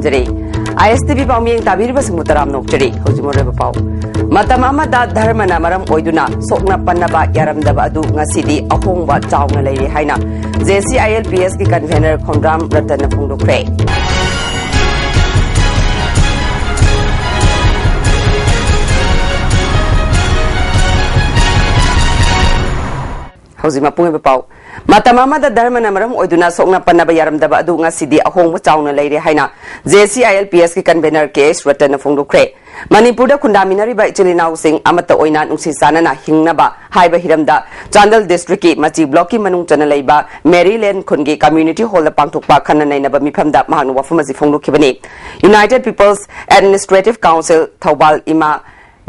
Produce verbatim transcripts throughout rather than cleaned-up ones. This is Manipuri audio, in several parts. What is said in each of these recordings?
ꯖꯔꯤ꯫ ꯑꯥꯏ ꯑꯦꯁ ꯇꯤ ꯚꯤ ꯄꯥꯎꯃꯤꯌꯦꯡ ꯇꯥꯕꯤꯔꯤꯕꯁꯤꯡꯕꯨ ꯇꯔꯥꯝꯅ ꯑꯣꯛꯆꯔꯤ꯫ ꯍꯧꯖꯤꯛ ꯃꯔꯨꯑꯣꯏꯕ ꯄꯥꯎ꯫ ꯃꯇꯝ ꯑꯃꯗ ꯙꯔꯃꯅ ꯃꯔꯝ ꯑꯣꯏꯗꯨꯅ ꯁꯣꯛꯅ ꯄꯟꯅꯕ ꯌꯥꯔꯝꯗꯕ ꯑꯗꯨ ꯉꯁꯤꯗꯤ ꯑꯍꯣꯡꯕ ꯆꯥꯎꯅ ꯂꯩꯔꯦ ꯍꯥꯏꯅ J C I L P ꯑꯦꯁꯀꯤ convener ꯈꯣꯡꯗ꯭ꯔꯥꯝ ꯔꯇꯟꯅ ꯐꯣꯡꯗꯣꯛꯈ꯭ꯔꯦ꯫ ꯍꯧꯖꯤꯛ ꯃꯄꯨꯡ ꯑꯣꯏꯕ ꯄꯥꯎ꯫ ꯃꯇꯝ ꯑꯃꯗ ꯙꯔꯃꯅ ꯃꯔꯝ ꯑꯣꯏꯗꯨꯅ ꯁꯣꯛꯅ ꯄꯟꯅꯕ ꯌꯥꯔꯝꯗꯕ ꯑꯗꯨ ꯉꯁꯤꯗꯤ ꯑꯍꯣꯡꯕ ꯆꯥꯎꯅ ꯂꯩꯔꯦ ꯍꯥꯏꯅ J C I L P ꯑꯦꯁꯀꯤ convener ꯀꯦ ꯑꯦꯁ ꯔꯇꯟꯅ ꯐꯣꯡꯗꯣꯛꯈ꯭ꯔꯦ꯫ ꯃꯅꯤꯄꯨꯔꯗ ꯈꯨꯟꯗꯥꯃꯤꯟꯅꯔꯤꯕ ꯏꯆꯤꯜ ꯏꯅꯥꯎꯁꯤꯡ ꯑꯃꯠꯇ ꯑꯣꯏꯅ ꯅꯨꯡꯁꯤ ꯆꯥꯟꯅꯅ ꯍꯤꯡꯅꯕ ꯍꯥꯏꯕ ꯍꯤꯔꯝꯗ ꯆꯥꯟꯗꯦꯜ districtꯀꯤ ꯃꯆꯤ blockꯀꯤ ꯃꯅꯨꯡ ꯆꯟꯅ ꯂꯩꯕ ꯃꯦꯔꯤꯂꯦꯟ ꯈꯨꯟꯒꯤ community hallꯗ ꯄꯥꯡꯊꯣꯛꯄ ꯈꯟꯅ ꯅꯩꯅꯕ ꯃꯤꯐꯝꯗ ꯃꯍꯥꯛꯅ ꯋꯥꯐꯝ ꯑꯁꯤ ꯐꯣꯡꯗꯣꯛꯈꯤꯕꯅꯤ꯫ United People's Administrative Council Thoubal ꯏꯃꯥ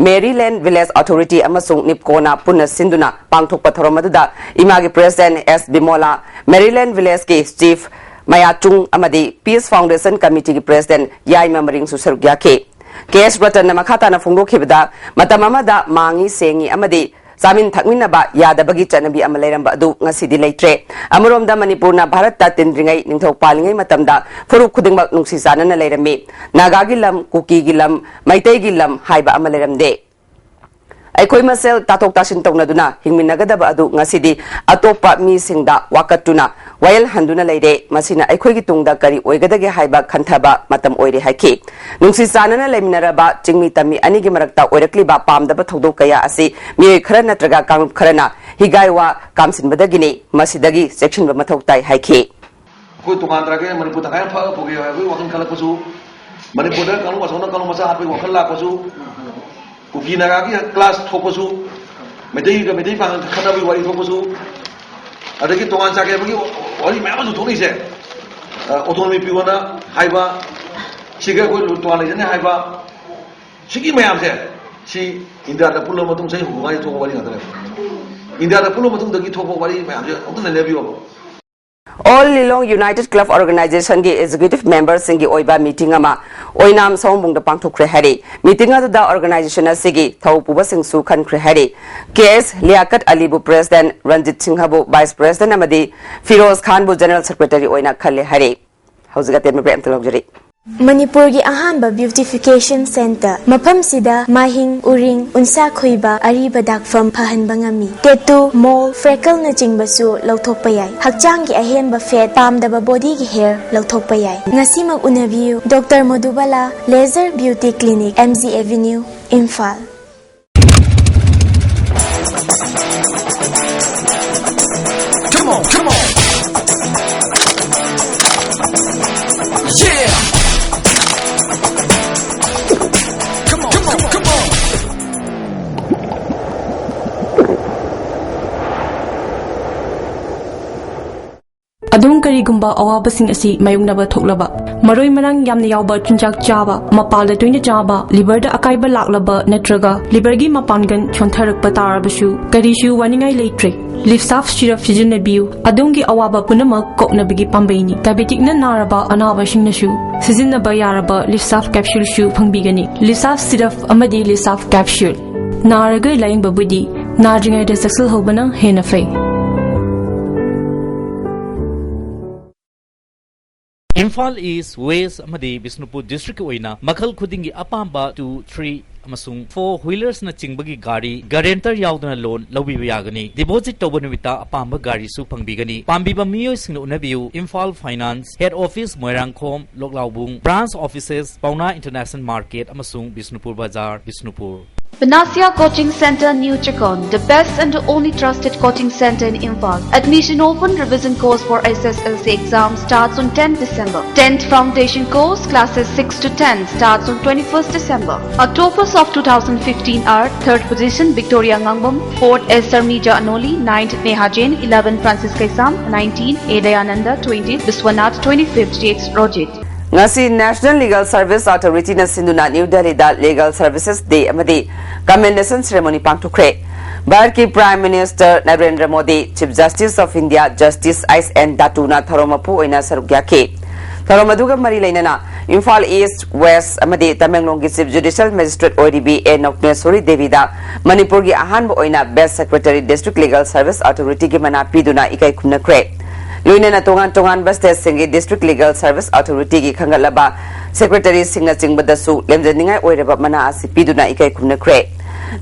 ꯃꯦꯔꯤꯂꯦꯟ ꯚꯤꯂꯦꯖ ꯑꯣꯊꯣꯔꯤꯇꯤ ꯑꯃꯁꯨꯡ ꯅꯤꯞꯀꯣꯅ ꯄꯨꯟꯅ ꯁꯤꯟꯗꯨꯅ ꯄꯥꯡꯊꯣꯛꯄ ꯊꯧꯔꯝ ꯑꯗꯨꯗ ꯏꯃꯥꯒꯤ president ꯑꯦꯁ ꯕꯤꯃꯣꯂꯥ, ꯃꯦꯔꯤꯂꯦꯟ ꯚꯤꯂꯦꯖꯀꯤ chief ꯃꯌꯥꯆꯨꯡ ꯑꯃꯗꯤ Peace Foundation Committeeꯒꯤ president ꯌꯥꯏꯃ ꯃꯔꯤꯡꯁꯨ ꯁꯔꯨꯛ ꯌꯥꯈꯤ꯫ ꯀꯦ ꯑꯦꯁ ꯔꯇꯟꯅ ꯃꯈꯥ ꯇꯥꯅ ꯐꯣꯡꯗꯣꯛꯈꯤꯕꯗ, ꯃꯇꯝ ꯑꯃꯗ ꯃꯥꯡꯉꯤ ꯁꯦꯡꯉꯤ ꯑꯃꯗꯤ ꯆꯥꯃꯤꯟ ꯊꯛꯃꯤꯟꯅꯕ ꯌꯥꯗꯕꯒꯤ ꯆꯠꯅꯕꯤ ꯑꯃ ꯂꯩꯔꯝꯕ ꯑꯗꯨ ꯉꯁꯤꯗꯤ ꯂꯩꯇ꯭ꯔꯦ꯫ ꯑꯃꯔꯣꯝꯗ ꯃꯅꯤꯄꯨꯔꯅ ꯚꯥꯔꯠꯇ ꯇꯤꯟꯗ꯭ꯔꯤꯉꯩ, ꯅꯤꯡꯊꯧ ꯄꯥꯜꯂꯤꯉꯩ ꯃꯇꯝꯗ ꯐꯨꯔꯨꯞ ꯈꯨꯗꯤꯡꯃꯛ ꯅꯨꯡꯁꯤ ꯆꯥꯟꯅꯅ ꯂꯩꯔꯝꯃꯤ꯫ ꯅꯥꯒꯥꯒꯤ ꯂꯝ, ꯀꯨꯀꯤꯒꯤ ꯂꯝ, ꯃꯩꯇꯩꯒꯤ ꯂꯝ ꯍꯥꯏꯕ ꯑꯃ ꯂꯩꯔꯝꯗꯦ꯫ ꯑꯩꯈꯣꯏ ꯃꯁꯦꯜ ꯇꯥꯊꯣꯛ ꯇꯥꯁꯤꯟ ꯇꯧꯅꯗꯨꯅ ꯍꯤꯡꯃꯤꯟꯅꯒꯗꯕ ꯑꯗꯨ ꯉꯁꯤꯗꯤ ꯑꯇꯣꯞꯄ ꯃꯤꯁꯤꯡꯗ ꯋꯥꯀꯠꯇꯨꯅ ꯋꯥꯌꯦꯜꯍꯟꯗꯨꯅ ꯂꯩꯔꯦ꯫ ꯃꯁꯤꯅ ꯑꯩꯈꯣꯏꯒꯤ ꯇꯨꯡꯗ ꯀꯔꯤ ꯑꯣꯏꯒꯗꯒꯦ ꯍꯥꯏꯕ ꯈꯟꯊꯕ ꯃꯇꯝ ꯑꯣꯏꯔꯦ ꯍꯥꯏꯈꯤ꯫ ꯅꯨꯡꯁꯤ ꯆꯥꯟꯅꯅ ꯂꯩꯃꯤꯟꯅꯔꯕ ꯆꯤꯡꯃꯤ ꯇꯝꯃꯤ ꯑꯅꯤꯒꯤ ꯃꯔꯛꯇ ꯑꯣꯏꯔꯛꯂꯤꯕ ꯄꯥꯝꯗꯕ ꯊꯧꯗꯣꯛ ꯀꯌꯥ ꯑꯁꯤ ꯃꯤꯑꯣꯏ ꯈꯔ ꯅꯠꯇ꯭ꯔꯒ ꯀꯥꯡꯂꯨꯞ ꯈꯔꯅ ꯍꯤꯒꯥꯏ ꯋꯥ ꯀꯥꯝꯁꯤꯟꯕꯗꯒꯤꯅꯤ꯫ ꯃꯁꯤꯗꯒꯤ ꯆꯦꯛꯁꯤꯟꯕ ꯃꯊꯧ ꯇꯥꯏ ꯍꯥꯏꯈꯤ꯫ ꯑꯩꯈꯣꯏ ꯇꯣꯉꯥꯟ ꯇꯥꯔꯒꯦ, ꯃꯅꯤꯄꯨꯔ ꯇꯪꯈꯥꯏ ꯑꯃ ꯐꯛꯑ ꯄꯨꯒꯦ ꯍꯥꯏꯕꯒꯤ ꯋꯥꯈꯜ ꯈꯜꯂꯛꯄꯁꯨ, ꯃꯅꯤꯄꯨꯔꯗ ꯀꯥꯡꯂꯨꯞ ꯑꯆꯧꯅ ꯀꯥꯡꯂꯨꯞ ꯃꯆꯥ ꯍꯥꯠꯄꯒꯤ ꯋꯥꯈꯜ ꯂꯥꯛꯄꯁꯨ, ꯀꯨꯀꯤ ꯅꯥꯒꯥꯒꯤ clash ꯊꯣꯛꯄꯁꯨ, ꯃꯩꯇꯩꯒ ꯃꯩꯇꯩ ꯄꯥꯉꯜ ꯈꯠꯅꯕꯒꯤ ꯋꯥꯔꯤ ꯊꯣꯛꯄꯁꯨ, ꯑꯗꯒꯤ ꯇꯣꯉꯥꯟ ꯆꯥꯒꯦ ꯍꯥꯏꯕꯒꯤ ꯋꯥꯔꯤ ꯃꯌꯥꯝ ꯑꯃꯁꯨ ꯊꯣꯛꯂꯛꯏꯁꯦ, ꯑ, autonomy ꯄꯤꯌꯣꯅ ꯍꯥꯏꯕ, ꯁꯤꯒ ꯑꯩꯈꯣꯏ ꯇꯣꯉꯥꯟ ꯂꯩꯖꯅꯤ ꯍꯥꯏꯕ, ꯁꯤꯒꯤ ꯃꯌꯥꯝꯁꯦ, ꯁꯤ ꯏꯟꯗꯤꯌꯥꯗ ꯄꯨꯜꯂꯕ ꯃꯇꯨꯡ ꯆꯍꯤ ꯍꯨꯝꯐꯨ ꯃꯉꯥꯗꯤ ꯊꯣꯛꯄ ꯋꯥꯔꯤ ꯉꯥꯛꯇꯅꯦꯕ꯫ ꯏꯟꯗꯤꯌꯥꯗ ꯄꯨꯜꯂꯕ ꯃꯇꯨꯡꯗꯒꯤ ꯊꯣꯛꯄ ꯋꯥꯔꯤ ꯃꯌꯥꯝꯁꯦ ꯑꯃꯨꯛꯇ ꯅꯩꯅꯕꯤꯌꯣꯕ꯫ All Lilong United Club Organizationꯒꯤ executive memberꯁꯤꯡꯒꯤ ꯑꯣꯏꯕ meeting ꯑꯃ ꯑꯣꯏꯅꯥꯝ ꯁꯑꯣꯝꯕꯨꯡꯗ ꯄꯥꯡꯊꯣꯛꯈ꯭ꯔꯦ ꯍꯥꯏꯔꯤ꯫ Meeting ꯑꯗꯨꯗ organization ꯑꯁꯤꯒꯤ ꯊꯧ ꯄꯨꯕꯁꯤꯡꯁꯨ ꯈꯟꯈ꯭ꯔꯦ ꯍꯥꯏꯔꯤ꯫ ꯀꯦ ꯑꯦꯁ ꯂꯤꯌꯥꯀꯠ ꯑꯂꯤꯕꯨ president, ꯔꯟꯖꯤꯠ ꯁꯤꯡꯍꯕꯨ vice president ꯑꯃꯗꯤ ꯐꯤꯔꯣꯖ ꯈꯥꯟꯕꯨ general secretary ꯑꯣꯏꯅ ꯈꯜꯂꯦ ꯍꯥꯏꯔꯤ꯫ ꯍꯧꯖꯤꯛ ꯑꯇꯦꯟꯕ break ꯑꯃꯇ ꯂꯧꯖꯔꯤ꯫ ꯃꯅꯤꯄꯨꯔꯒꯤ ꯑꯍꯥꯟꯕ beautification centre꯫ ꯃꯐꯝꯁꯤꯗ ꯃꯥꯍꯤꯡ, ꯎꯔꯤꯡ, ꯎꯟꯁꯥ ꯈꯨꯏꯕ, ꯑꯔꯤꯕ ꯗꯥꯛꯐꯝ ꯐꯍꯟꯕ ꯉꯝꯃꯤ꯫ Tattoo, mole, freckleꯅꯆꯤꯡꯕꯁꯨ ꯂꯧꯊꯣꯛꯄ ꯌꯥꯏ꯫ ꯍꯛꯆꯥꯡꯒꯤ ꯑꯍꯦꯟꯕ fat, ꯄꯥꯝꯗꯕ bodyꯒꯤ hair ꯂꯧꯊꯣꯛꯄ ꯌꯥꯏ꯫ ꯉꯁꯤꯃꯛ ꯎꯅꯕꯤꯌꯨ, Doctor ꯃꯣꯗꯨꯕꯥꯂꯥ Laser Beauty Clinic, M G Avenue, Imphal. Come on, come on. Yeah. Come on, come on, come on. ꯑꯗꯣꯝ ꯀꯔꯤꯒꯨꯝꯕ ꯑꯋꯥꯕꯁꯤꯡ ꯑꯁꯤ ꯃꯥꯌꯣꯛꯅꯕ ꯊꯣꯛꯂꯕ, ꯃꯔꯣꯏ ꯃꯔꯥꯡ ꯌꯥꯝꯅ ꯌꯥꯎꯕ ꯆꯤꯟꯖꯥꯛ ꯆꯥꯕ, ꯃꯄꯥꯜꯗ ꯇꯣꯏꯅ ꯆꯥꯕ, liverꯗ ꯑꯀꯥꯏꯕ ꯂꯥꯛꯂꯕ ꯅꯠꯇ꯭ꯔꯒ liverꯒꯤ ꯃꯄꯥꯡꯒꯜ ꯁꯣꯟꯊꯔꯛꯄ ꯇꯥꯔꯕꯁꯨ, ꯀꯔꯤꯁꯨ ꯋꯥꯅꯤꯡꯉꯥꯏ ꯂꯩꯇ꯭ꯔꯦ꯫ Livsaf syrup ꯁꯤꯖꯤꯟꯅꯕꯤꯌꯨ꯫ ꯑꯗꯣꯝꯒꯤ ꯑꯋꯥꯕ ꯄꯨꯝꯅꯃꯛ ꯀꯣꯛꯅꯕꯒꯤ ꯄꯥꯝꯕꯩꯅꯤ꯫ Diabeticꯅ ꯅꯥꯔꯕ ꯑꯅꯥꯕꯁꯤꯡꯅꯁꯨ ꯁꯤꯖꯤꯟꯅꯕ ꯌꯥꯔꯕ Livsaf capsuleꯁꯨ ꯐꯪꯕꯤꯒꯅꯤ꯫ Livsaf syrup ꯑꯃꯗꯤ Livsaf capsule꯫ ꯅꯥꯔꯒ ꯂꯥꯌꯦꯡꯕꯕꯨꯗꯤ ꯅꯥꯗ꯭ꯔꯤꯉꯩꯗ ꯆꯦꯛꯁꯤꯜꯍꯧꯕꯅ ꯍꯦꯟꯅ ꯐꯩ꯫ ꯏꯝꯐꯥꯜ ꯏꯁ꯭ꯠ, ꯋꯦꯁ꯭ꯠ ꯑꯃꯗꯤ ꯕꯤꯁꯅꯨꯄꯨꯔ districtꯀꯤ ꯑꯣꯏꯅ ꯃꯈꯜ ꯈꯨꯗꯤꯡꯒꯤ ꯑꯄꯥꯝꯕ two, three ꯑꯃꯁꯨꯡ four wheelersꯅꯆꯤꯡꯕꯒꯤ ꯒꯥꯔꯤ guarantor ꯌꯥꯎꯗꯅ loan ꯂꯧꯕꯤꯕ ꯌꯥꯒꯅꯤ꯫ Deposit ꯇꯧꯕ ꯅꯨꯃꯤꯠꯇ ꯑꯄꯥꯝꯕ ꯒꯥꯔꯤꯁꯨ ꯐꯪꯕꯤꯒꯅꯤ꯫ ꯄꯥꯝꯕꯤꯕ ꯃꯤꯑꯣꯏꯁꯤꯡꯅ ꯎꯅꯕꯤꯌꯨ, Imphal Finance, head office Moirangkhom, ꯂꯣꯛꯂꯥꯎꯕꯨꯡ, branch offices, ꯄꯥꯎꯅꯥ International Market ꯑꯃꯁꯨꯡ ꯕꯤꯁꯅꯨꯄꯨꯔ ꯕꯖꯥꯔ, Bishnupur. Panacea Coaching Centre, New Chekon, the best and only trusted coaching centre in Imphal. Admission open, revision course for S S L C exam starts on tenth December. Tenth foundation course, classes six to ten, starts on twenty-first December. Our toppers of two thousand fifteen are: third position, Victoria Ngangbam; fourth, S Sarmija Anoli; ninth, Neha Jain; eleven, Francis Kaisam; nineteen, A Dayananda; twenty, Biswanath; twenty-fifth, J X Rojit. ꯉꯁꯤ National Legal Service Authorityꯅ ꯁꯤꯟꯗꯨꯅ ꯅ꯭ꯌꯨ ꯗꯦꯜꯂꯤꯗ Legal Services Day ꯑꯃꯗꯤ Commendation Ceremony ꯄꯥꯡꯊꯣꯛꯈ꯭ꯔꯦ꯫ ꯚꯥꯔꯠꯀꯤ Prime Minister Narendra Modi, Chief Justice of India Justice S N ꯗꯥꯇꯨꯅ ꯊꯧꯔꯝ ꯃꯄꯨ ꯑꯣꯏꯅ ꯁꯔꯨꯛ ꯌꯥꯈꯤ꯫ ꯊꯧꯔꯝ ꯑꯗꯨꯒ ꯃꯔꯤ ꯂꯩꯅꯅ ꯏꯝꯐꯥꯜ ꯏꯁ꯭ꯠ, ꯋꯦꯁ꯭ꯠ ꯑꯃꯗꯤ ꯇꯃꯦꯡꯂꯣꯡꯒꯤ Chief Judicial Magistrate ꯑꯣꯏꯔꯤꯕꯤ ꯑꯦ ꯅꯣꯛꯅꯦꯁꯣꯔꯤ ꯗꯦꯕꯤꯗ ꯃꯅꯤꯄꯨꯔꯒꯤ ꯑꯍꯥꯟꯕ ꯑꯣꯏꯅ Best Secretary District Legal Service Authorityꯒꯤ ꯃꯅꯥ ꯄꯤꯗꯨꯅ ꯏꯀꯥꯏ ꯈꯨꯝꯅꯈ꯭ꯔꯦ꯫ ꯂꯣꯏꯅꯅ ꯇꯣꯉꯥꯟ ꯇꯣꯉꯥꯟꯕ ꯁ꯭ꯇꯦꯠꯁꯤꯡꯒꯤ ꯗꯤꯁꯇ꯭ꯔꯤꯛ ꯂꯤꯒꯦꯜ ꯁꯔꯚꯤꯁ ꯑꯣꯊꯣꯔꯤꯇꯤꯒꯤ ꯈꯟꯒꯠꯂꯕ ꯁꯦꯀ꯭ꯔꯦꯇꯔꯤꯁꯤꯡꯅꯆꯤꯡꯕꯗꯁꯨ ꯂꯦꯝꯖꯅꯤꯡꯉꯥꯏ ꯑꯣꯏꯔꯕ ꯃꯅꯥ ꯑꯁꯤ ꯄꯤꯗꯨꯅ ꯏꯀꯥꯏ ꯈꯨꯝꯅꯈ꯭ꯔꯦ꯫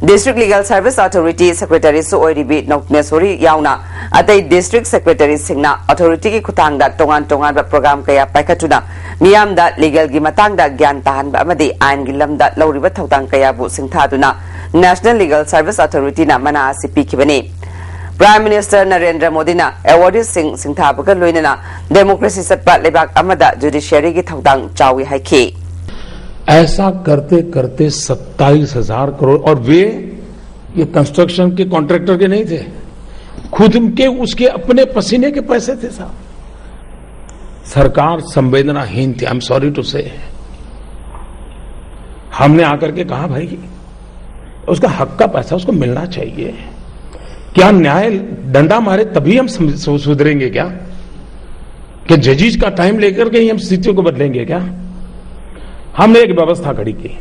ꯗꯤꯁꯇ꯭ꯔꯤꯛ ꯂꯤꯒꯦꯜ ꯁꯔꯚꯤꯁ ꯑꯣꯊꯣꯔꯤꯇꯤ ꯁꯦꯀ꯭ꯔꯦꯇꯔꯤꯁꯨ ꯑꯣꯏꯔꯤꯕꯤ ꯅꯣꯛꯅꯦꯁꯣꯔꯤ ꯌꯥꯎꯅ ꯑꯇꯩ ꯗꯤꯁꯇ꯭ꯔꯤꯛ ꯁꯦꯀ꯭ꯔꯦꯇꯔꯤꯁꯤꯡꯅ ꯑꯣꯊꯣꯔꯤꯇꯤꯒꯤ ꯈꯨꯠꯊꯥꯡꯗ ꯇꯣꯉꯥꯟ ꯇꯣꯉꯥꯟꯕ ꯄ꯭ꯔꯣꯒ꯭ꯔꯥꯝ ꯀꯌꯥ ꯄꯥꯏꯈꯠꯇꯨꯅ ꯃꯤꯌꯥꯝꯗ ꯂꯤꯒꯦꯜꯒꯤ ꯃꯇꯥꯡꯗ ꯒ꯭ꯌꯥꯟ ꯇꯥꯍꯟꯕ ꯑꯃꯗꯤ ꯑꯥꯏꯟꯒꯤ ꯂꯝꯗ ꯂꯧꯔꯤꯕ ꯊꯧꯗꯥꯡ ꯀꯌꯥꯕꯨ ꯁꯤꯡꯊꯥꯗꯨꯅ ꯅꯦꯁꯅꯦꯜ ꯂꯤꯒꯦꯜ ꯁꯔꯚꯤꯁ ꯑꯣꯊꯣꯔꯤꯇꯤꯅ ꯃꯅꯥ ꯑꯁꯤ ꯄꯤꯈꯤꯕꯅꯤ꯫ ꯄ꯭ꯔꯥꯏꯝ ꯃꯤꯅꯤꯁꯇꯔ ꯅꯔꯦꯟꯗ꯭ꯔ ꯃꯣꯗꯤꯅ ꯑꯦꯋꯥꯔꯗꯤꯁꯁꯤꯡ ꯁꯤꯡꯊꯥꯕꯒ ꯂꯣꯏꯅꯅ ꯗꯦꯃꯣꯀ꯭ꯔꯦꯁꯤ ꯆꯠꯄ ꯂꯩꯕꯥꯛ ꯑꯃꯗ ꯖꯨꯗꯤꯁꯤꯌꯔꯤꯒꯤ ꯊꯧꯗꯥꯡ ꯆꯥꯎꯏ ꯍꯥꯏꯈꯤ꯫ ऐसा करते करते सत्ताईस हजार करोड़, और वे ये कंस्ट्रक्शन के कॉन्ट्रैक्टर के नहीं थे, खुद के, उसके अपने पसीने के पैसे थे साहब। सरकार संवेदनाहीन थी, आई एम सॉरी टू से। हमने आकर के कहा, भाई, उसका हक का पैसा उसको मिलना चाहिए। क्या न्याय डंडा मारे तभी हम सम- सु- सुधरेंगे क्या? कि जजेस का टाइम लेकर के ही हम स्थितियों को बदलेंगे क्या? हमने एक व्यवस्था खड़ी की।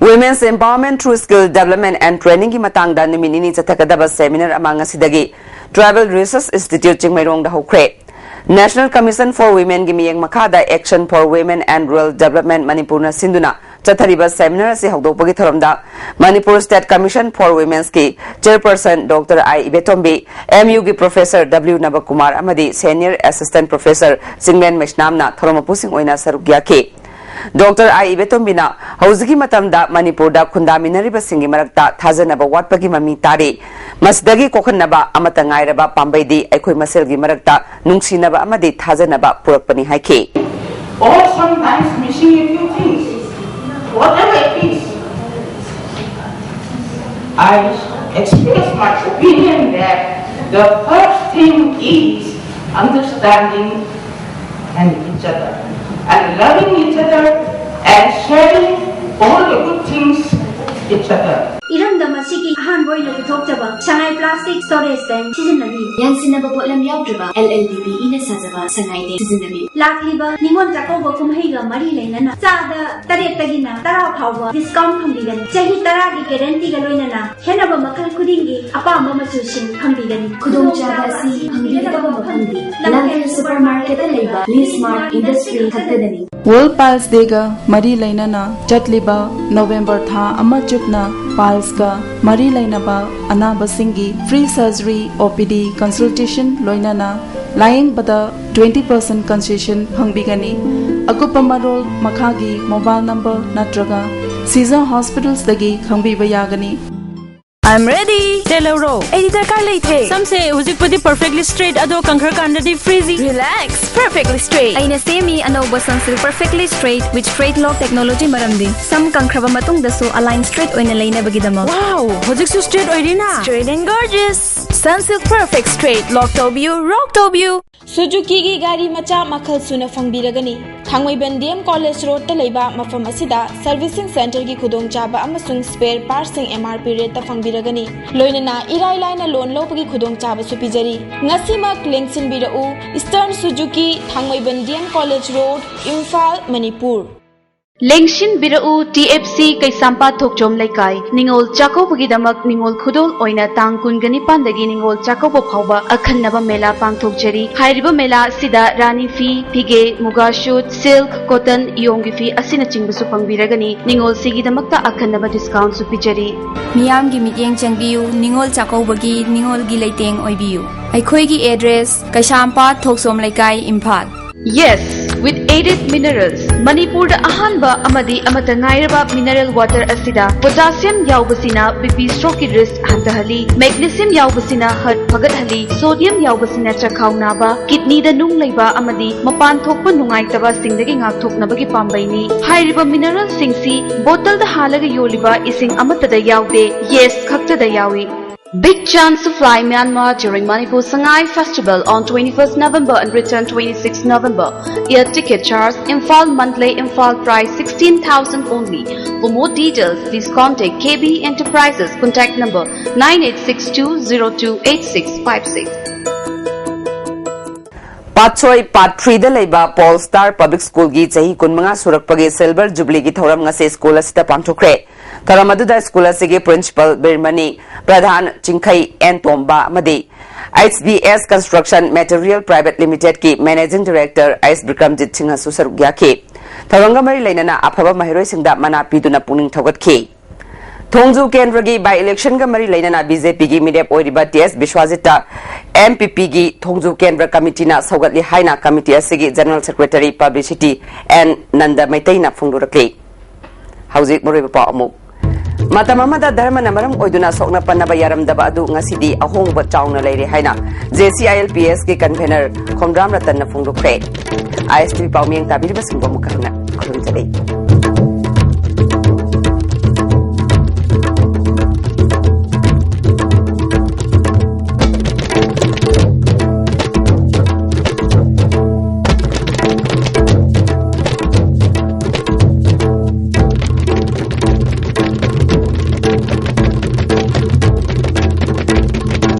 Women's Empowerment through Skill Development and Trainingꯒꯤ ꯃꯇꯥꯡꯗ ꯅꯨꯃꯤꯠ ꯅꯤꯅꯤ ꯆꯠꯊꯒꯗꯕ ꯁꯦꯃꯤꯅꯥꯔ ꯑꯃ ꯉꯁꯤꯗꯒꯤ Tribal Research Institute ꯆꯤꯡꯃꯩꯔꯣꯡꯗ ꯍꯧꯈ꯭ꯔꯦ꯫ National Commission for Womenꯒꯤ ꯃꯤꯠꯌꯦꯡ ꯃꯈꯥꯗ Action for Women and Rural Development ꯃꯅꯤꯄꯨꯔꯅ ꯁꯤꯟꯗꯨꯅ ꯆꯠꯊꯔꯤꯕ ꯁꯦꯃꯤꯅꯥꯔ ꯑꯁꯤ ꯍꯧꯗꯣꯛꯄꯒꯤ ꯊꯧꯔꯝꯗ Manipur State Commission for Womenꯒꯤ Chairperson Doctor I ꯏꯕꯦꯇꯣꯝꯕꯤ, MUꯒꯤ Professor W ꯅꯕꯀꯨꯃꯥꯔ ꯑꯃꯗꯤ Senior Assistant Professor ꯆꯤꯡꯂꯦꯟ ꯃꯩꯁꯅꯥꯝꯅ ꯊꯧꯔꯝ ꯃꯄꯨꯁꯤꯡ ꯑꯣꯏꯅ ꯁꯔꯨꯛ ꯌꯥꯈꯤ꯫ ꯗꯣꯛꯇꯔ ꯑꯥꯏ ꯏꯕꯦꯇꯣꯝꯕꯤꯅ ꯍꯧꯖꯤꯛꯀꯤ ꯃꯇꯝꯗ ꯃꯅꯤꯄꯨꯔꯗ ꯈꯨꯟꯗꯥꯃꯤꯟꯅꯔꯤꯕꯁꯤꯡꯒꯤ ꯃꯔꯛꯇ ꯊꯥꯖꯅꯕ ꯋꯥꯠꯄꯒꯤ ꯃꯃꯤ ꯇꯥꯔꯤ꯫ ꯃꯁꯤꯗꯒꯤ ꯀꯣꯛꯍꯟꯅꯕ ꯑꯃꯠꯇ ꯉꯥꯏꯔꯕ ꯄꯥꯝꯕꯩꯗꯤ ꯑꯩꯈꯣꯏ ꯃꯁꯦꯜꯒꯤ ꯃꯔꯛꯇ ꯅꯨꯡꯁꯤꯅꯕ ꯑꯃꯗꯤ ꯊꯥꯖꯅꯕ ꯄꯨꯔꯛꯄꯅꯤ ꯍꯥꯏꯈꯤ꯫ Or sometimes missing a few things, whatever it is. I express my opinion that the first thing is understanding and each other and loving each other and sharing all the good things each other. ꯏꯔꯝꯗꯝ ꯑꯁꯤꯒꯤ ꯑꯍꯥꯟꯕ ꯑꯣꯏꯅ ꯄꯨꯊꯣꯛꯆꯕ ꯁꯉꯥꯏ ꯄ꯭ꯂꯥꯁꯇꯤꯛ ꯁ꯭ꯇꯣꯔꯦꯖ ꯇꯦꯡ ꯁꯤꯖꯤꯟꯅꯕꯤꯌꯨ꯫ ꯌꯥꯟꯁꯤꯟꯅꯕ ꯄꯣꯠꯂꯝ ꯌꯥꯎꯗ꯭ꯔꯕ LLDB ꯏꯅ ꯁꯥꯖꯕ ꯁꯉꯥꯏ ꯇꯦꯡ ꯁꯤꯖꯤꯟꯅꯕꯤꯌꯨ꯫ ꯂꯥꯛꯂꯤꯕ ꯅꯤꯉꯣꯜ ꯆꯥꯛꯀꯧꯕ ꯀꯨꯝꯍꯩꯒ ꯃꯔꯤ ꯂꯩꯅꯅ ꯆꯥꯗ ꯇꯔꯦꯠꯇꯒꯤꯅ ꯇꯔꯥ ꯐꯥꯎꯕ ꯗꯤꯁꯀꯥꯎꯟ ꯐꯪꯕꯤꯒꯅꯤ꯫ ꯆꯍꯤ ꯇꯔꯥꯒꯤ ꯒꯦꯔꯦꯟꯇꯤꯒ ꯂꯣꯏꯅꯅ ꯈꯦꯠꯅꯕ ꯃꯈꯜ ꯈꯨꯗꯤꯡꯒꯤ ꯑꯄꯥꯝꯕ ꯃꯆꯨꯁꯤꯡ ꯐꯪꯕꯤꯒꯅꯤ꯫ ꯈꯨꯗꯣꯡꯆꯥꯕ ꯑꯁꯤ ꯐꯪꯕꯤꯒꯗꯕ ꯃꯐꯝꯗꯤ ꯂꯝꯐꯦꯜ ꯁꯨꯄꯔ ꯃꯥꯔꯀꯦꯠꯇ ꯂꯩꯕ ꯂꯤꯁꯃꯥꯔꯠ ꯏꯟꯗꯁꯇ꯭ꯔꯤ ꯈꯛꯇꯗꯅꯤ꯫ ꯋꯥꯔꯜꯗ ꯄꯥꯏꯜꯁ ꯗꯦꯒ ꯃꯔꯤ ꯂꯩꯅꯅ ꯆꯠꯂꯤꯕ ꯅꯣꯕꯦꯝꯕꯔ ꯊꯥ ꯑꯃ ꯆꯨꯞꯅ ꯄꯥꯏꯜꯁꯀ ꯃꯔꯤ ꯂꯩꯅꯕ ꯑꯅꯥꯕꯁꯤꯡꯒꯤ ꯐ꯭ꯔꯤ ꯁꯔꯖꯔꯤ, ꯑꯣ ꯄꯤ ꯗꯤ ꯀꯟꯁꯜꯇꯦꯁꯟ ꯂꯣꯏꯅꯅ ꯂꯥꯌꯦꯡꯕꯗ ꯇ꯭ꯋꯦꯟꯇꯤ ꯄꯔꯁꯦꯟ ꯀꯟꯁꯦꯁꯟ ꯐꯪꯕꯤꯒꯅꯤ꯫ ꯑꯀꯨꯞꯄ ꯃꯔꯣꯜ ꯃꯈꯥꯒꯤ ꯃꯣꯕꯥꯏꯜ ꯅꯝꯕꯔ ꯅꯠꯇ꯭ꯔꯒ ꯁꯤꯖꯥ ꯍꯣꯁꯄꯤꯇꯥꯜꯁꯇꯒꯤ ꯈꯪꯕꯤꯕ ꯌꯥꯒꯅꯤ꯫ I'm ready. ꯇꯦꯜꯍꯧꯔꯣ, ꯑꯩꯗꯤ ꯗꯔꯀꯥꯔ ꯂꯩꯇ꯭ꯔꯦ꯫ ꯁꯝꯁꯦ ꯍꯧꯖꯤꯛꯄꯨꯗꯤ perfectly straight, ꯑꯗꯣ ꯀꯪꯈ꯭ꯔꯀꯥꯟꯗꯗꯤ frizzy. Relax, perfectly straight. ꯑꯩꯅ ꯁꯦꯝꯃꯤ ꯑꯅꯧꯕ Sunsilk Perfectly Straight with Straight Lock Technology꯫ ꯃꯔꯝꯗꯤ ꯁꯝ ꯀꯪꯈ꯭ꯔꯕ ꯃꯇꯨꯡꯗꯁꯨ ꯑꯂꯥꯏꯟ ꯁ꯭ꯇ꯭ꯔꯦꯠ ꯑꯣꯏꯅ ꯂꯩꯅꯕꯒꯤꯗꯃꯛ꯫ Wow, ꯍꯧꯖꯤꯛꯁꯨ straight ꯑꯣꯏꯔꯤꯅ? Straight and gorgeous. Sunsilk Perfect Straight, lock ꯇꯧꯕꯤꯌꯨ, rock ꯇꯧꯕꯤꯌꯨ꯫ ꯁꯨꯖꯨꯀꯤꯒꯤ ꯒꯥꯔꯤ ꯃꯆꯥ ꯃꯈꯜ ꯁꯨꯅ ꯐꯪꯕꯤꯔꯒꯅꯤ꯫ ꯊꯥꯡꯃꯩꯕꯟ ꯗꯤ ꯑꯦꯝ ꯀꯣꯂꯦꯖ ꯔꯣꯗꯇ ꯂꯩꯕ ꯃꯐꯝ ꯑꯁꯤꯗ ꯁꯔꯚꯤꯁꯤꯡ ꯁꯦꯟꯇꯔꯒꯤ ꯈꯨꯗꯣꯡꯆꯥꯕ ꯑꯃꯁꯨꯡ ꯁ꯭ꯄꯦꯌꯔ ꯄꯥꯔꯠꯁꯤꯡ ꯑꯦꯝ ꯑꯥꯔ ꯄꯤ ꯔꯦꯠꯇ ꯐꯪꯕꯤꯔꯒꯅꯤ꯫ ꯂꯣꯏꯅꯅ ꯏꯔꯥꯏ ꯂꯥꯏꯅ ꯂꯣꯟ ꯂꯧꯕꯒꯤ ꯈꯨꯗꯣꯡꯆꯥꯕꯁꯨ ꯄꯤꯖꯔꯤ꯫ ꯉꯁꯤꯃꯛ ꯂꯦꯡꯁꯤꯟꯕꯤꯔꯛꯎ, eastern Suzuki, Thangmeiband D M college road, Imphal, Manipur. ꯂꯦꯡꯁꯤꯟꯕꯤꯔꯛꯎ, ꯇꯤ ꯑꯦꯐ ꯁꯤ ꯀꯩꯁꯥꯝꯄꯥꯠ ꯊꯣꯛꯆꯣꯝ ꯂꯩꯀꯥꯏ꯫ ꯅꯤꯉꯣꯜ ꯆꯥꯛꯀꯧꯕꯒꯤꯗꯃꯛ ꯅꯤꯉꯣꯜ ꯈꯨꯗꯣꯜ ꯑꯣꯏꯅ ꯇꯥꯡ ꯀꯨꯟꯒ ꯅꯤꯄꯥꯟꯗꯒꯤ ꯅꯤꯉꯣꯜ ꯆꯥꯛꯀꯧꯕ ꯐꯥꯎꯕ ꯑꯈꯟꯅꯕ ꯃꯦꯂꯥ ꯄꯥꯡꯊꯣꯛꯆꯔꯤ꯫ ꯍꯥꯏꯔꯤꯕ ꯃꯦꯂꯥ ꯑꯁꯤꯗ ꯔꯥꯅꯤ ꯐꯤ, ꯐꯤꯒꯦ, ꯃꯨꯒꯥ ꯁꯨꯠ, ꯁꯤꯜꯛ, ꯀꯣꯇꯟ, ꯏꯌꯣꯡꯒꯤ ꯐꯤ ꯑꯁꯤꯅꯆꯤꯡꯕꯁꯨ ꯐꯪꯕꯤꯔꯒꯅꯤ꯫ ꯅꯤꯉꯣꯜꯁꯤꯒꯤꯗꯃꯛꯇ ꯑꯈꯟꯅꯕ ꯗꯤꯁꯀꯥꯎꯟꯁꯨ ꯄꯤꯖꯔꯤ꯫ ꯃꯤꯌꯥꯝꯒꯤ ꯃꯤꯠꯌꯦꯡ ꯆꯪꯕꯤꯌꯨ, ꯅꯤꯉꯣꯜ ꯆꯥꯛꯀꯧꯕꯒꯤ ꯅꯤꯉꯣꯜꯒꯤ ꯂꯩꯇꯦꯡ ꯑꯣꯏꯕꯤꯌꯨ꯫ ꯑꯩꯈꯣꯏꯒꯤ ꯑꯦꯗ꯭ꯔꯦꯁ, ꯀꯩꯁꯥꯝꯄꯥꯠ ꯊꯣꯛꯆꯣꯝ ꯂꯩꯀꯥꯏ, Imphal. Yes, with Aided Minerals, ꯃꯅꯤꯄꯨꯔꯗ ꯑꯍꯥꯟꯕ ꯑꯃꯗꯤ ꯑꯃꯠꯇ ꯉꯥꯏꯔꯕ ꯃꯤꯅꯔꯦꯜ ꯋꯥꯇꯔ ꯑꯁꯤꯗ ꯄꯣꯇꯥꯁꯤꯌꯝ ꯌꯥꯎꯕꯁꯤꯅ ꯕꯤ ꯄꯤ ꯁ꯭ꯇ꯭ꯔꯣꯛꯀꯤ ꯔꯤꯁ꯭ꯛ ꯍꯟꯊꯍꯜꯂꯤ, ꯃꯦꯒꯅꯦꯁꯤꯌꯝ ꯌꯥꯎꯕꯁꯤꯅ ꯍꯥꯔꯠ ꯐꯒꯠꯍꯜꯂꯤ, ꯁꯣꯗꯤꯌꯝ ꯌꯥꯎꯕꯁꯤꯅ ꯆꯈꯥꯎ ꯅꯥꯕ, ꯀꯤꯗꯅꯤꯗ ꯅꯨꯡ ꯂꯩꯕ ꯑꯃꯗꯤ ꯃꯄꯥꯟ ꯊꯣꯛꯄ ꯅꯨꯡꯉꯥꯏꯇꯕꯁꯤꯡꯗꯒꯤ ꯉꯥꯛꯊꯣꯛꯅꯕꯒꯤ ꯄꯥꯝꯕꯩꯅꯤ꯫ ꯍꯥꯏꯔꯤꯕ ꯃꯤꯅꯔꯦꯜꯁꯤꯡꯁꯤ ꯕꯣꯇꯜꯗ ꯍꯥꯜꯂꯒ ꯌꯣꯜꯂꯤꯕ ꯏꯁꯤꯡ ꯑꯃꯠꯇꯗ ꯌꯥꯎꯗꯦ, ꯌꯦꯁ ꯈꯛꯇꯗ ꯌꯥꯎꯏ꯫ Big chance to fly Myanmar during Manipur Sangai Festival on twenty-first November and return twenty-sixth November. Air ticket charge, Imphal Mandalay, Imphal price sixteen thousand only. For more details, please contact K B Enterprises, contact number nine eight six two zero two eight six five six. ꯄꯥꯠꯁꯣꯏ ꯄꯥꯠ ꯊ꯭ꯔꯤꯗ ꯂꯩꯕ ꯄꯣꯜ ꯁ꯭ꯇꯥꯔ ꯄꯕ꯭ꯂꯤꯛ ꯁ꯭ꯀꯨꯜꯒꯤ ꯆꯍꯤ ꯀꯨꯟꯃꯉꯥ ꯁꯨꯔꯛꯄꯒꯤ ꯁꯤꯜꯚꯔ ꯖꯨꯕꯤꯂꯤꯒꯤ ꯊꯧꯔꯝ ꯉꯁꯤ ꯁ꯭ꯀꯨꯜ ꯑꯁꯤꯗ ꯄꯥꯡꯊꯣꯛꯈ꯭ꯔꯦ꯫ ꯊꯧꯔꯝ ꯑꯗꯨꯗ ꯁ꯭ꯀꯨꯜ ꯑꯁꯤꯒꯤ ꯄ꯭ꯔꯤꯟꯁꯤꯄꯜ ꯕꯤꯔꯃꯅꯤ ꯄ꯭ꯔꯙꯥꯟ, ꯆꯤꯡꯈꯩ ꯑꯦꯟ ꯇꯣꯝꯕ ꯑꯃꯗꯤ H B S construction material private ꯂꯤꯃꯤꯇꯦꯗꯀꯤ ꯃꯦꯅꯦꯖꯤꯡ ꯗꯤꯔꯦꯛꯇꯔ ꯑꯩꯆ ꯕꯤꯀ꯭ꯔꯝꯖꯤꯠ ꯁꯤꯡꯍꯁꯨ ꯁꯔꯨꯛ ꯌꯥꯈꯤ꯫ ꯊꯧꯔꯝꯒ ꯃꯔꯤ ꯂꯩꯅꯅ ꯑꯐꯕ ꯃꯍꯩꯔꯣꯏꯁꯤꯡꯗ ꯃꯅꯥ ꯄꯤꯗꯨꯅ ꯄꯨꯛꯅꯤꯡ ꯊꯧꯒꯠꯈꯤ꯫ ꯊꯣꯡꯖꯨ ꯀꯦꯟꯗ꯭ꯔꯒꯤ ꯕꯥꯏ ꯏꯂꯦꯛꯁꯟꯒ ꯃꯔꯤ ꯂꯩꯅꯅ ꯕꯤ ꯖꯦ ꯄꯤꯒꯤ ꯃꯤꯔꯦꯞ ꯑꯣꯏꯔꯤꯕ ꯇꯤ ꯑꯦꯁ ꯕꯤꯁ꯭ꯋꯥꯖꯤꯠꯇ ꯑꯦꯝ ꯄꯤ ꯄꯤꯒꯤ ꯊꯣꯡꯖꯨ ꯀꯦꯟꯗ꯭ꯔ ꯀꯃꯤꯇꯤꯅ ꯁꯧꯒꯠꯂꯤ ꯍꯥꯏꯅ ꯀꯃꯤꯇꯤ ꯑꯁꯤꯒꯤ general secretary publicity and Nanda ꯃꯩꯇꯩꯅ ꯐꯣꯡꯗꯣꯔꯛꯂꯤ꯫ ꯍꯧꯖꯤꯛ ꯃꯔꯨꯑꯣꯏꯕ ꯄꯥꯎ ꯑꯃꯨꯛ꯫ ꯃꯇꯝ ꯑꯃꯗ ꯙꯔꯃꯅ ꯃꯔꯝ ꯑꯣꯏꯗꯨꯅ ꯁꯣꯛꯅ ꯄꯟꯅꯕ ꯌꯥꯔꯝꯗꯕ ꯑꯗꯨ ꯉꯁꯤꯗꯤ ꯑꯍꯣꯡꯕ ꯆꯥꯎꯅ ꯂꯩꯔꯦ ꯍꯥꯏꯅ J C I L P ꯑꯦꯁꯀꯤ ꯀꯟꯚꯦꯅꯔ ꯈꯣꯡꯗ꯭ꯔꯥꯝ ꯔꯇꯟꯅ ꯐꯣꯡꯗꯣꯛꯈ꯭ꯔꯦ꯫ ꯑꯥꯏ ꯑꯦꯁ ꯇꯤ ꯚꯤ ꯄꯥꯎꯃꯤꯌꯦꯡ ꯇꯥꯕꯤꯔꯤꯕꯁꯤꯡꯕꯨ ꯑꯃꯨꯛ ꯍꯟꯅ ꯈꯨꯔꯨꯝꯖꯔꯤ꯫